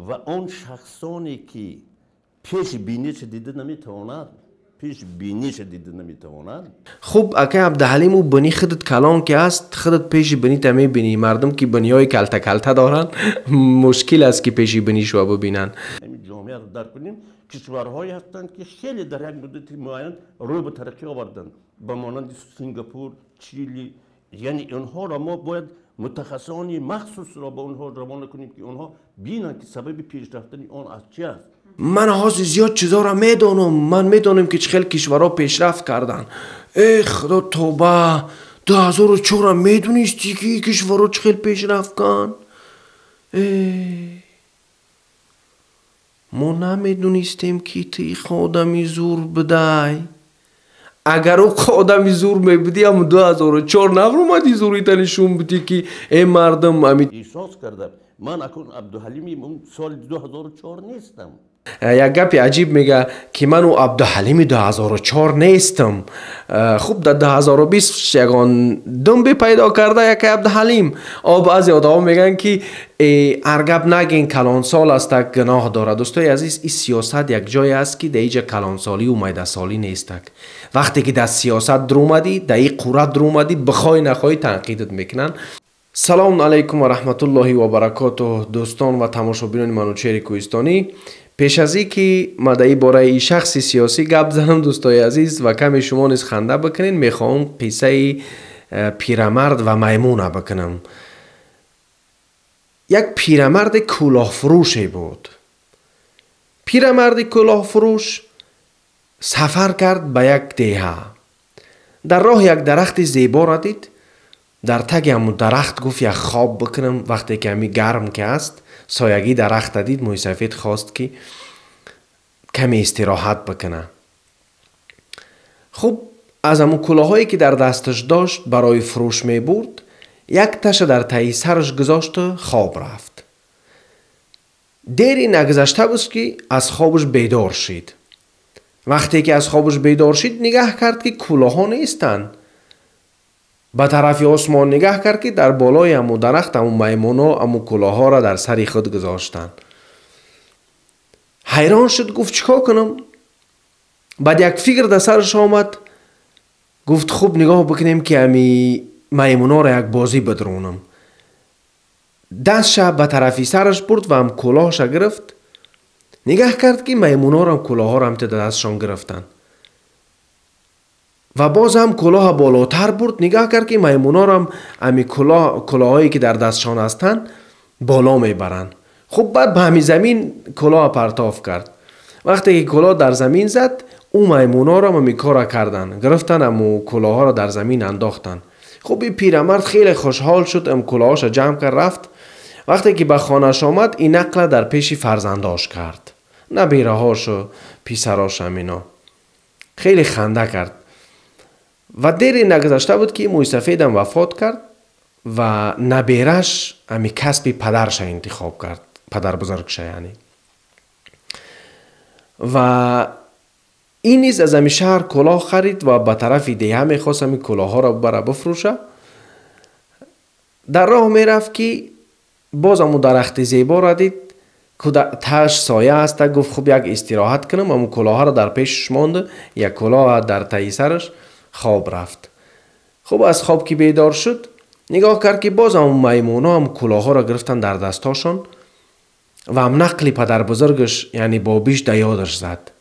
Ва он шахсоне ки пешбиниша дида наметавонад, пешбиниша дида наметавонад. Хуб, акай Абдуҳалим, ӯ бини худат калон ки аст, худат пеши бинита мебинӣ. Мардум ки биниҳои калта калта доранд, мушкил аст ки пеши бинишро бибинанд. Ҳамин ҷомеаро дарк кунем. Кишварҳое ҳастанд, ки хеле дар як муддати муайян рӯ ба тараққӣ оварданд, ба монанди Сингапур, Чили. Яъне онҳоро мо бояд мутахассисони махсусро ба онҳо равона кунем, ки онҳо бинанд, ки сабаби пешрафтани он аз чи аст. Ман ҳозир зиёд чизоро медонам, ман медонам, ки чӣ хел кишварҳо пешрафт карданд. Э, худо, тоба, 2004 медонистӣ, ки кишварҳо чӣ хел пешрафт канд? Э, мо намедонистем, ки ту одами зур будай. Агар ӯ одами зур мебудӣ, ҳамн 2004 навромадӣ, зурита нишон будӣ, ки э мардум ами. Эҳсос кардам, ман акун Абдуҳалими соли 2004 нестам. Як гапи аҷиб мега, ки ман ӯ Абдуҳалими 2004 нестам. Хуб, дар 2020 ягон думбе пайдо карда яке Абдуҳалим. О, баъзе одамо мегӯянд, ки ҳар гап нагин, калонсол астак, гуноҳ дорад. Дӯстои азиз, ин сиёсат як ҷое аст, ки дар иҷа калонсолию майдасолӣ нестак. Вақте ки дар сиёсат дуромадӣ, дар ин қурат дуромадӣ, бихоҳӣ нахоҳӣ, танқидат мекунанд. Салому алайкум ва раҳматуллоҳи ва баракотуҳ, дӯстон ва тамошобинони Манучери Кӯҳистонӣ. Пеш аз ин ки ма дар ин бораи ин шахси сиёсӣ гап занам, дӯстои азиз, ва каме шумо низ ханда бикунед, мехоҳам қиссаи пирамард ва маймуна бикунам. Як пирамарди кӯлоҳфурӯше буд. Пирамарди кӯлоҳфурӯш сафар кард ба як деҳа. Дар роҳ як дарахти зеборо дид. Дар таги ҳамун дарахт гуфт, як хоб бикунам, вақте ки ҳами гарм ки аст. Соягии дарахта дид, мӯйсафед хост, ки каме истироҳат бикуна. Хуб, аз ҳамун кӯлоҳое ки дар дасташ дошт, барои фурӯш мебурд, як таша дар таи сараш гузошту хоб рафт. Дери нагузашта буд, ки аз хобаш бедор шид. Вақте ки аз хобаш бедор шид, нигаҳ кард, ки кӯлоҳҳо нестанд. Ба тарафи осмон нигаҳ кард, ки дар болои ҳамун дарахт ҳамун маймуно ҳамун кӯлоҳҳоро дар сари худ гузоштанд. Ҳайрон шуд, гуфт, чӣ кор кунам? Баъд як фикр дар сараш омад, гуфт, хуб, нигоҳ бикунем, ки ами маймуноро як бозӣ бидронам. Дастша ба тарафи сараш бурд ва ҳам кӯлоҳша гирифт. Нигаҳ кард, ки маймуноро кӯлоҳҳоро ҳамта дар дастшон гирифтанд. Ва боз ҳам кӯлоҳа болотар бурд, нигаҳ кард, ки маймунорам ами кӯлоҳҳое ки дар дастшон ҳастанд, боло мебаранд. Хуб, баъд ба ҳамин замин кӯлоҳа партоф кард. Вақте ки кӯлоҳ дар замин зад, ӯ маймунорам ҳами кора карданд, гирифтан, аму кӯлоҳҳоро дар замин андохтанд. Хуб, ин пирамард хеле хушҳол шуд, ам кӯлоҳҳоша ҷамъ кард, рафт. Вақте ки ба хонааш омад, ин нақла дар пеши фарзандош кард, набираҳошу писарош амино. Хеле ханда кард. Ва дере нагузашта буд, ки мӯйсафедам вафот кард ва набераш ами касби падарша интихоб кард, падарбузургша яъне. Ва ин низ аз ами шаҳр кӯлоҳ харид ва ба тарафи деҳа мехост ами кӯлоҳҳоро бара бифурӯша. Дар роҳ мерафт, ки боз ҳамун дарахти зеборо дид, таш соя аста. Гуфт, хуб, як истироҳат кунам. Ҳамун кӯлоҳҳоро дар пешаш монду, як кӯлоҳ дар таи сараш, хоб рафт. Хуб, аз хоб ки бедор шуд, нигоҳ кард, ки боз ҳамун маймуно ҳам кӯлоҳҳоро гирифтан дар дастҳошон. Ва ҳам нақли падарбузургаш, яъне бобиш, да ёдаш зад.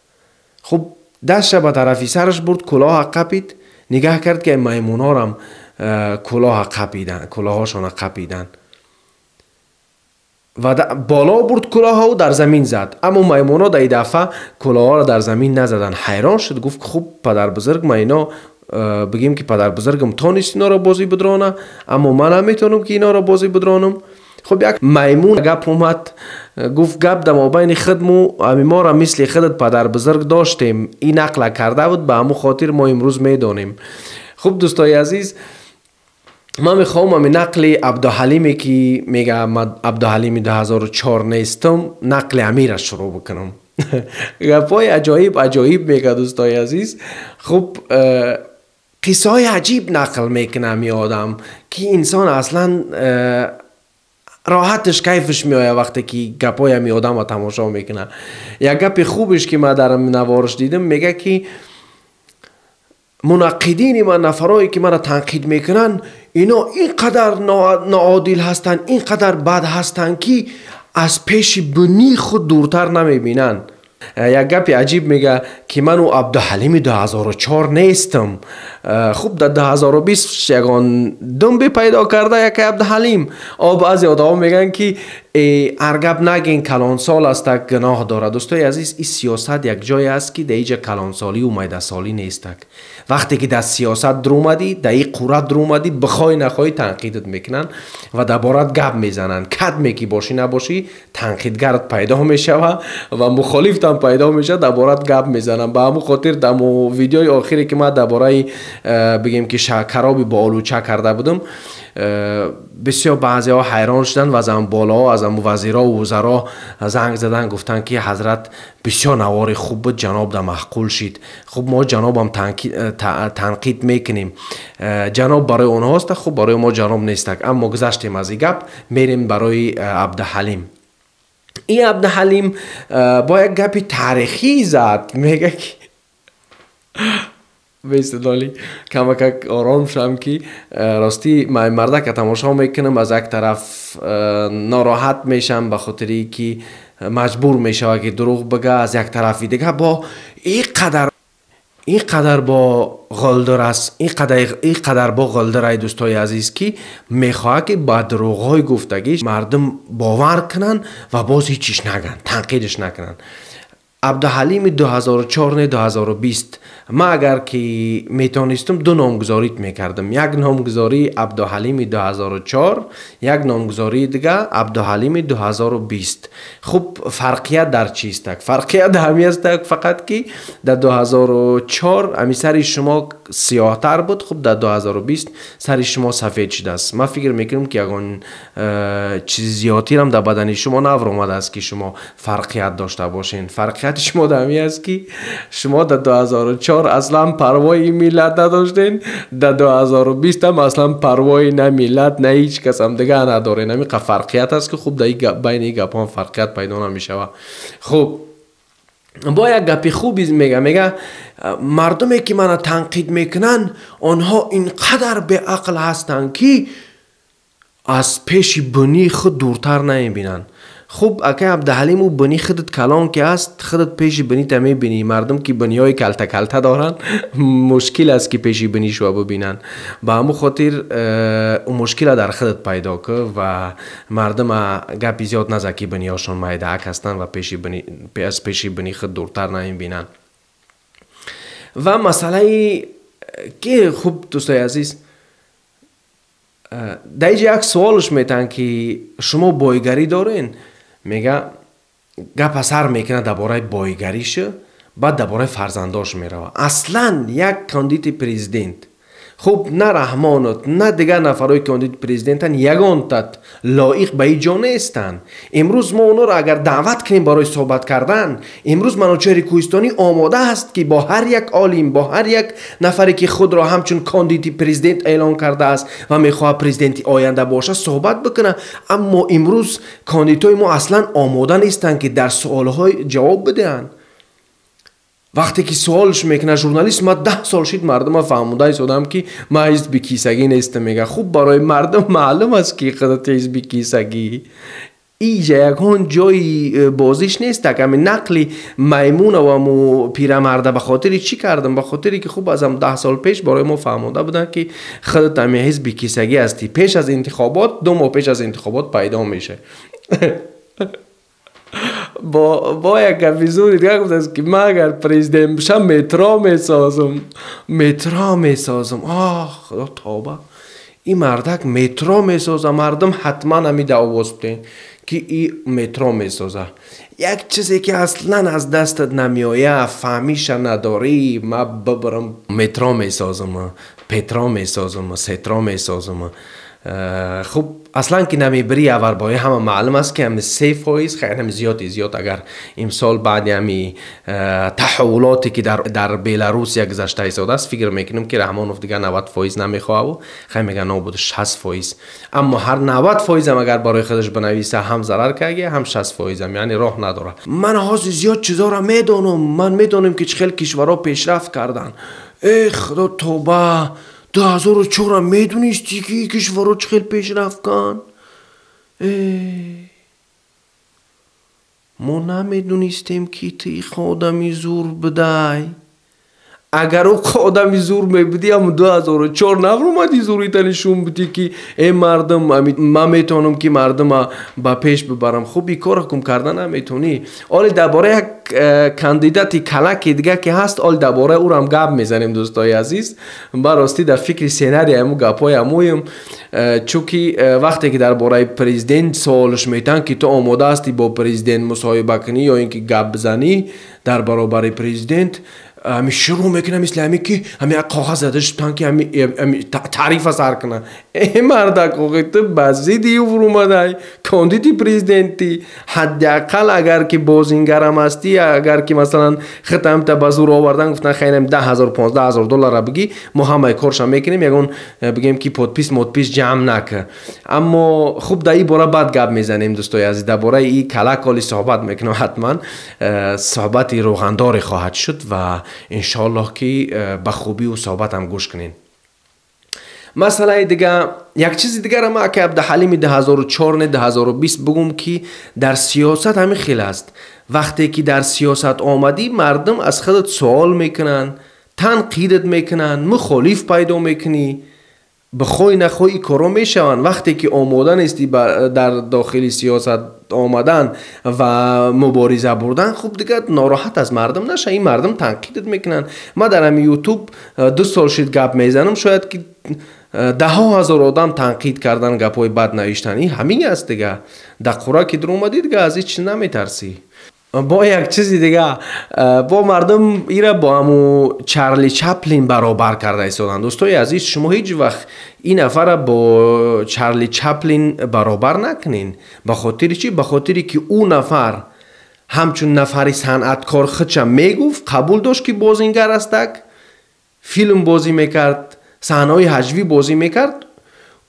Хуб, дастша ба тарафи сараш бурд, кӯлоҳа қапид. Нигаҳ кард, ки маймунорам кӯлоҳа қапидан, кӯлоҳҳошона қапидан. Ва боло бурд кӯлоҳаву дар замин зад, аммо маймуно дар ин дафъа кӯлоҳҳоро дар замин назаданд. Ҳайрон шуд, гуфт, хуб, падарбузург, ма ино бигем, ки падарбузургам тонист иноро бозӣ бидрона, аммо ман наметавонам, ки иноро бозӣ бидронам. Хуб, як маймун гап омад, гуфт, гап дар мобайни худму ами моро мисли худат падарбузург доштем, ин нақла карда буд, ба ҳамун хотир мо имрӯз медонем. Хуб, дӯстои азиз, ман мехоҳам ами нақли Абдуҳалиме, ки мега, ман Абдуҳалими 2004 нестам, нақли амира шурӯъ бикунам. Гапҳои аҷоиб аҷоиб мега, дӯстои азиз. Хуб, қиссаҳои аҷиб нақл мекунам ин одам, ки инсон аслан Роҳаташ, кайфаш меояд, вақте ки гапҳои ҳами одамро тамошо мекунад. Як гапи хубеш, ки ман дар наворш дидам, мега, ки мунаққидини ман, нафарое ки маро танқид мекунанд, ино ин қадар ноодил ҳастанд, ин қадар бад ҳастанд, ки аз пеши бунии худ дуртар намебинанд. Як гапи аҷиб мега, ки ману Абдуҳалими 2004 нестам. Хуб, дар 2020 ягон думбе пайдо карда яке Абдуҳалим. О, баъзе одамо мегӯянд, ки ҳар гап нагин, калонсол астак, гуноҳ дорад. Дӯстои азиз, ин сиёсат як ҷое аст, ки дар иҷа калонсолию майдасолӣ нестак. Вақте ки дар сиёсат дурумадӣ, дар ин қурат дурумадӣ, бихоҳӣ нахоҳӣ, танқидат мекунанд ва дар борат гап мезананд. Кадме ки бошӣ набошӣ, танқидгарат пайдо мешава ва мухолифтам пайдо мешава, дар борат гап мезананд. Ба ҳамун хотир дар видеои охире, ки ман дар бораи, бигем ки, кароби бо олуча карда будам, бисёр баъзеҳо ҳайрон шуданд ва аз ам болоҳо, аз ам вазиро вузаро занг задан, гуфтанд, ки ҳазрат, бисёр навори хуб буд, ҷаноб да маъқул шид. Хуб, мо ҷанобам танқид мекунем, ҷаноб барои онҳоста, хуб, барои мо ҷаноб нестак. Аммо гузаштем аз ин гап, мерем барои Абдуҳалим. Ин Абдуҳалим бо як гапи таърихӣ зад, мега ки бестедоли камакак ором шавам, ки ростӣ ман мардака тамошо мекунам, аз як тараф нороҳат мешавам, ба хотире ки маҷбур мешавад, ки дурӯғ бига, аз як тарафи дига бо ин қадар бо ғулдур аст, ин қадар бо ғулдурай, дӯстои азиз, ки мехоҳад, ки ба дурӯғҳои гуфтагиш мардум бовар кунанд ва боз ҳечиш нагӯянд, танқидаш накунанд. Абдуҳалими 2004 не, 2020. Ман агар ки метонистам, ду номгузорит мекардам: як номгузории Абдуҳалими 2004, як номгузории дига Абдуҳалими 2020. Хуб, фарқият дар чистак? Фарқият ҳами астак фақат, ки дар 2004 ҳами сари шумо сиёҳтар буд, хуб, дар 2020 сари шумо сафед шудааст. Ман фикр мекунам, ки ягон чизи зиёдтирам дар бадани шумо навромадааст, ки шумо фарқият дошта бошед. Фарқияти шумо дар ҳамин аст, ки шумо дар 2004 аслан парвои миллат надоштен, дар 2020 ҳам аслан парвои на миллат, на ҳеҷ касам дига надорен. Ҳамин қа фарқият аст, ки хуб, дар байни ин гапҳо фарқият пайдо намешавад. Хуб, бо як гапи хуби мега: мардуме ки мана танқид мекунанд, онҳо ин қадар беақл ҳастанд, ки аз пеши бунии худ дуртар намебинанд. Хуб, акай Абдуҳалим, ӯ бунӣ худат калон ки аст, худат пеши бинита мебинӣ. Мардум ки буниҳои калта калта доранд, мушкил аст, ки пеши бинишро бибинанд. Ба ҳамун хотир ӯ мушкила дар худат пайдо кӯ ва мардума гапи зиёд наза, ки биниҳошон майдаак ҳастанд ва аз пеши бини худ дуртар намебинанд. Ва масъалаи ки, хуб, дӯстои азиз, дар инҷа як суолш метаҳанд, ки шумо бойгарӣ дорен? Мега, гапа сар мекунад дар бораи бойгариша, баъд дар бораи фарзандош меравад. Аслан як кандиди президент, хуб, на Раҳмонот, на дигар нафарҳои кандиди президентанд, ягонтат лоиқ ба ин ҷо нестанд. Имрӯз мо онҳоро агар даъват кунем барои суҳбат кардан, имрӯз Манучеҳри Кӯҳистонӣ омода аст, ки бо ҳар як олим, бо ҳар як нафаре, ки худро ҳамчун кандиди президент эълон кардааст ва мехоҳад президенти оянда бошад, суҳбат бикунад. Аммо имрӯз кандидҳои мо аслан омода нестанд, ки дар суолҳои ҷавоб бидиҳанд. Вақте ки суолш мекунад журналист, ма 10 сол шид мардума фаҳмонда истодам, ки ман ҳизби кисагӣ нестам, мега. Хуб, барои мардум маълум аст, ки худат ҳизби кисагӣ. Иҷа ягон ҷои бозиш нест. Ами нақли маймунаваму пирамарда ба хотири чӣ кардам? Ба хотире ки, хуб, аз ам 10 сол пеш барои мо фаҳмонда буданд, ки худат ами ҳизби кисагӣ ҳастӣ. Пеш аз интихобот, 2 моҳ пеш аз интихобот пайдо мешавад. Бо як гапи зури дига гуфтааст, ки ман агар президент бошам, метро месозам, метро месозам. Оҳ, худо, тоба, ин мардак метро месоза! Мардум ҳатман ҳами овоз биден, ки и метро месоза. Як чизе ки аслан аз дастат намеояд, фаҳмиша надорӣ, ма бибарам метро месозам, петро месозам, сетро месозам. Хуб, аслан ки намебирӣ, аввал бои ҳама маълум аст, ки ҳами 3%, хеле ҳами зиёди зиёд. Агар имсол баъди ҳами таҳаввулоте, ки дар Беларусия гузашта истодааст, фикр мекунем, ки Раҳмонов дигар 90% намехоҳаву хай мега нобуд 60%. Аммо ҳар 90%-ам агар барои худаш бинависа, ҳам зарар карда, ҳам 60%-ам, яъне роҳ надорад. Ман ҳозир зиёд чизоро медонам, ман медонам, ки чӣ хел кишварҳо пешрафт карданд. Э, Худо, тоба! 2004 медонисти, ки кишварҳо чӣ хел пешрафт канд? Э, мо намедонистем, ки ту одами зур будай. Агар ӯ одами зур мебудӣ, ҳам 2004 навромадӣ, зурита нишон будӣ, ки э мардум, ман метавонам, ки мардума ба пеш бибарам. Хуб, ин корро кум карда наметавонӣ. Оли дар бораи як кандидати калаки дига, ки ҳаст, оли дар бораи ӯрам гап мезанем, дӯстои азиз. Ба ростӣ, дар фикри сценарий ҳаму гапҳои ҳамуем, чунки вақте ки дар бораи президент суолш метаҳанд, ки ту омода ҳастӣ бо президент мусоҳиба кунӣ ё ин ки гап бизанӣ дар баробари президент, ҳами шурӯъ мекунам, мисли ҳами ки ҳами як коғаз зада шуданд, ки ҳами таърифа сар кунад. Э мардак, охи ту ба зидди ӯ фурӯмадай, кандиди президентӣ. Ҳадди ақал агар ки бозингарам ҳастӣ, агар ки масалан хитамта ба зур овардан, гуфтан хайнам 10 0, 15 000 доллара бигӣ, мо ҳамаи корша мекунем, ягон бигем, ки подпись модпись ҷамъ нака. Аммо хуб, дар ин бора баъд гап мезанем, дӯстои азиз. Дар бораи и калак оли суҳбат мекунам, ҳатман суҳбати рӯғандоре хоҳад шуд ва иншоаллоҳ, ки ба хубию суҳбатам гӯш кунед. Масъалаи дига, як чизи дигара ма, ака Абдуҳалими 2004 не, 2020 бигӯм, ки дар сиёсат ҳамин хел аст. Вақте ки дар сиёсат омадӣ, мардум аз худат суол мекунанд, танқидат мекунанд, мухолиф пайдо мекунӣ. Бихоҳӣ нахоҳӣ, ин корҳо мешаванд. Вақте ки омода нестӣ дар дохили сиёсат омадан ва мубориза бурдан, хуб, дигар нороҳат аз мардум наша, ин мардум танқидат мекунанд. Ман дар ҳамин Ютуб 2 сол шид гап мезанам, шояд ки даҳҳо ҳазор одам танқид кардан, гапҳои бад навиштан. Ин ҳамин аст дига. Дар қура ки дуромадӣ, дига аз ҳеҷ чиз наметарсӣ. Бо як чизи дига, бо мардум ира бо ҳаму Чарли Чаплин баробар карда истоданд. Дӯстои азиз, шумо ҳеҷ вақт ин нафара бо Чарли Чаплин баробар накунен. Ба хотири чӣ? Ба хотире ки ӯ нафар ҳамчун нафари санъаткор худша мегуфт, қабул дошт, ки бозингар астак, филм бозӣ мекард, саҳнаҳои ҳаҷвӣ бозӣ мекард,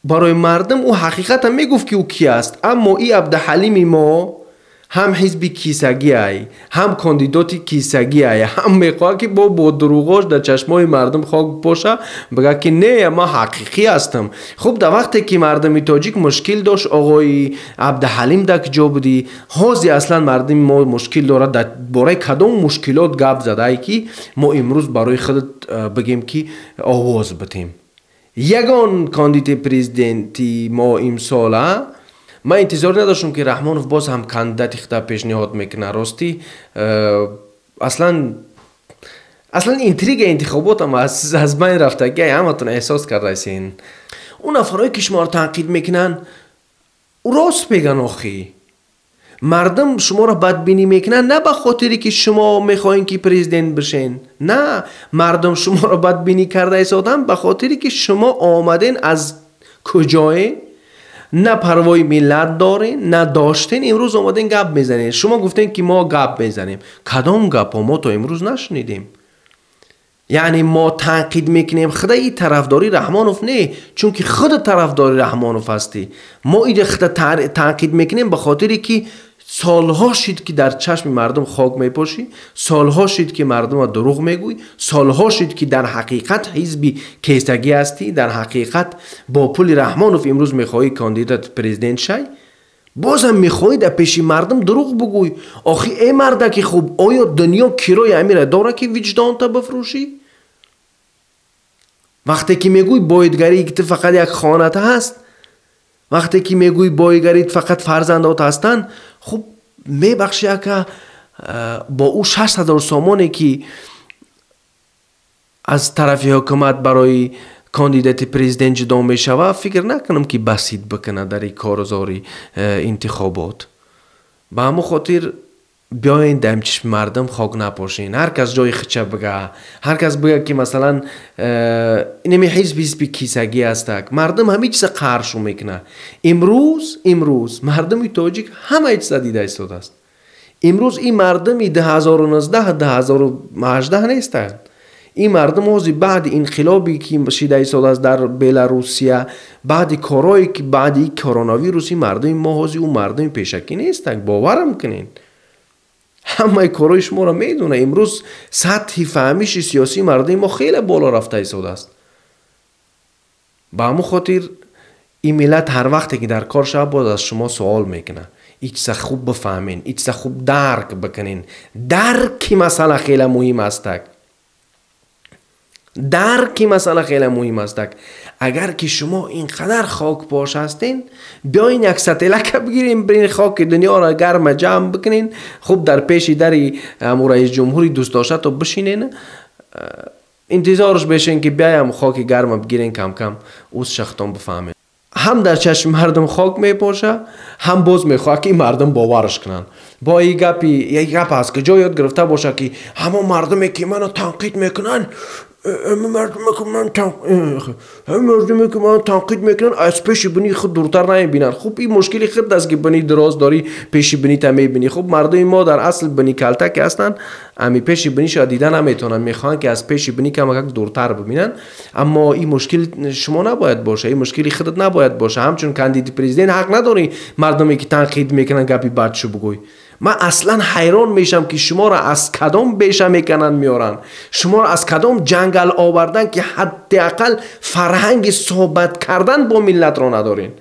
барои мардум ӯ ҳақиқатан мегуфт, ки ӯ ки аст. Аммо и Абдуҳалими мо ҳам ҳизби кисагиай, ҳам кандидоти кисагиай, ҳам мехоҳад, ки бо дурӯғош дар чашмои мардум хок боша, бигӯяд, ки не, ман ҳақиқӣ ҳастам. Хуб, дар вақте ки мардуми тоҷик мушкил дошт, оғои Абдуҳалим дар куҷо будӣ? Ҳозир аслан мардуми мо мушкил дорад. Дар бораи кадом мушкилот гап задае, ки мо имрӯз барои худат бигем, ки овоз битем? Ягон кандиди президенти мо имсола ман интизор надоштам, ки Раҳмонов боз ҳам кандидати худа пешниҳод мекунад. Ростӣ, аслан интрига интихоботам аз байн рафтагӣ, ҳаматон эҳсос кардасин. Он нафарое, ки шуморо танқид мекунанд, рост меган. Охӣ, мардум шуморо бадбинӣ мекунанд на ба хотире, ки шумо мехоҳем, ки президент бишен. На, мардум шуморо бадбинӣ карда истоданд ба хотире, ки шумо омаден аз куҷое, на парвои миллат дорен, на доштен. Имрӯз омаден, гап мезанед. Шумо гуфтем, ки мо гап мезанем. Кадом гапҳо? Мо то имрӯз нашунидем. Яъне мо танқид мекунем худа, и тарафдори Раҳмонов не, чунки худа тарафдори Раҳмонов ҳастӣ. Мо ида худа танқид мекунем ба хотире, ки солҳо шид, ки дар чашми мардум хок мепошӣ, солҳо шид, ки мардумро дурӯғ мегӯй, солҳо шид, ки дар ҳақиқат ҳизби кесагӣ ҳастӣ, дар ҳақиқат бо пули Раҳмонов имрӯз мехоҳӣ кандидат президент шай, бозам мехоҳӣ дар пеши мардум дурӯғ бугӯй. Охи, э мардаки хуб, оё дунё кирои амира дора, ки виҷдонта бифрӯшӣ? Вақте ки мегӯй, боидгарии ту фақат як хоната ҳаст, вақте ки мегӯй, боигарит фақат фарзандот ҳастанд, хуб, мебахши, ака, бо ӯ 6000 сомоне, ки аз тарафи ҳукумат барои кандидати президент ҷудо мешавад, фикр накунам, ки басид бикунад дар ин корзори интихобот. Ба ҳамон хотир Биёен дар чишми мардум хок напошен. Ҳар кас ҷои худша бига, ҳар кас бига ки масалан инами ҳизб ҳизби кисагӣ ҳастак. Мардум ҳамин чиза қаршу мекунад. Имрӯз мардуми тоҷик ҳамаи чиза дида истодааст. Имрӯз ин мардуми 2019 2018 нестанд. Ин мардум ҳозир баъди инқилобе ки шида истодааст дар Беларусия, баъди корое ки баъди коронавирус, ин мардуми мо ҳозир ӯ мардуми пешакӣ нестанд. Боварам кунед, ҳамаи корҳои шуморо медонад. Имрӯз сатҳи фаҳмиши сиёсии мардуми мо хеле боло рафта истодааст. Ба ҳамон хотир ин миллат ҳар вақте ки дар кор шавад, боз аз шумо суол мекунад. Ин чиза хуб бифаҳмен, ин чиза хуб дарк бикунен. Дарки масъала хеле муҳим астак. Дарки масъала хеле муҳим астак. Агар ки шумо ин қадар хокпош ҳастен, биёин як сателака бигирем, бирин хоки дунёро гарма ҷамъ бикунен, хуб дар пеши дари раис ҷумҳури дӯстдоштато бишинен, интизорш бешен ки биаям хоки гарма бигирен, кам-кам уз шахтон бифаҳмен. Ҳам дар чашми мардум хок мепоша, ҳам боз мехоҳад ки ин мардум боварш кунанд. Бо ин гапи як гап аст ки ҷо ёд гирифта бошад ки ҳамон мардуме ки маро танқид мекунанд, мардуме ки ман танқид мекунанд, аз пеши бинии худ дуртар намебинанд. Хуб, ин мушкили худ аст ки бинии дароз дорӣ, пеши бинита мебинӣ. Хуб, мардуми мо дар асл бини калтаке ҳастанд, ами пеши бинишро дида наметавонанд, мехоҳанд ки аз пеши бини камакак дуртар бибинанд. Аммо ин мушкил шумо набояд боша, ин мушкили худат набояд боша. Ҳамчун кандиди президент ҳақ надорӣ мардуме ки танқид мекунанд гапи бадшу бигӯй. Ман аслан ҳайрон мешам ки шуморо аз кадом беша мекунанд меоранд, шуморо аз кадом ҷангал овардан ки ҳадди ақал фарҳанги суҳбат кардан бо миллатро надорен.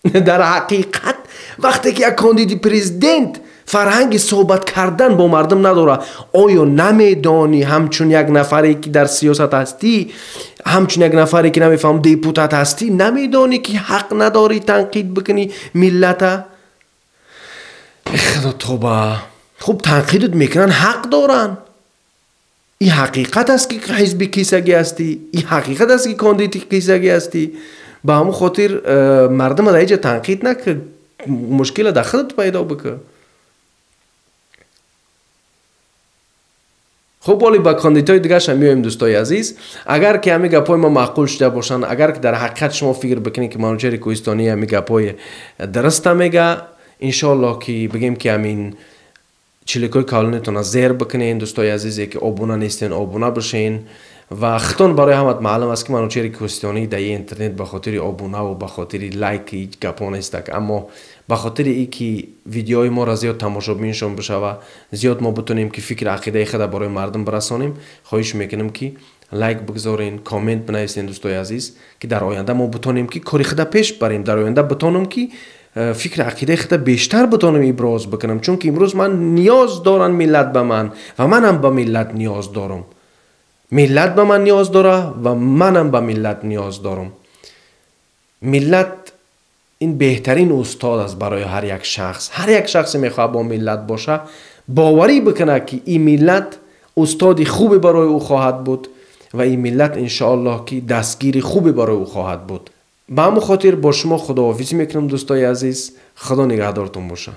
Дар ҳақиқат вақте ки як кандиди президент фарҳанги суҳбат кардан бо мардум надорад, оё намедонӣ ҳамчун як нафаре ки дар сиёсат ҳастӣ, ҳамчун як нафаре ки намефаҳм депутат ҳастӣ, намедонӣ ки ҳақ надорӣ танқид бикунӣ миллата? Худо тоба. Хуб, танқидат мекунанд, ҳақ доранд. Ин ҳақиқат аст ки ҳизби кисагӣ ҳастӣ, ин ҳақиқат аст ки кандиди кисагӣ ҳастӣ. Ба ҳамон хотир мардума дар ҳеҷ танқид накун, мушкила дар худат пайдо бикун. Хуб, оли ба кандидҳои дигаршам меоем, дӯстои азиз. Агар ки ҳамин гапҳои мо маъқул шуда бошанд, агар ки дар ҳақиқат шумо фикр бикунед ки Манучеҳри Кӯҳистонӣ ҳамин гапҳои дуруста мега, иншоаллоҳ ки бигем ки ҳамин чиликҳои калонитонро зер бикунен. Дӯстои азизе ки обуна нестен, обуна бошен. Ва хитон барои ҳамат маълум аст ки Манучеҳри Кӯҳистонӣ дар интернет ба хотири обунаву ба хотири лайк ҳеҷ гапҳо нестак, аммо ба хотири ин ки видеои моро зиёд тамошобиншон бишава, зиёд мо битонем ки фикри ақидаи худа барои мардум бирасонем, хоҳиш мекунем ки лайк бигзорен, коммент бинависен, дӯстои азиз, ки дар оянда мо битонем ки кори худа пеш барем, дар оянда битонем ки фикри ақидаи худа бештар битонем иброз бикунам, чунки имрӯз ман ниёз дорам миллат ба ман ва манам ба миллат ниёз дорам. Миллат ба ман ниёз дора ва манам ба миллат ниёз дорам. Миллат ин беҳтарин устод аст барои ҳар як шахс. Ҳар як шахсе мехоҳад бо миллат боша, боварӣ бикунад ки ин миллат устоди хубе барои ӯ хоҳад буд ва ин миллат иншоаллоҳ ки дастгири хубе барои ӯ хоҳад буд. Ба ҳамон хотир бо шумо худоҳофизӣ мекунам, дӯстои азиз. Худо нигаҳдортон бошад.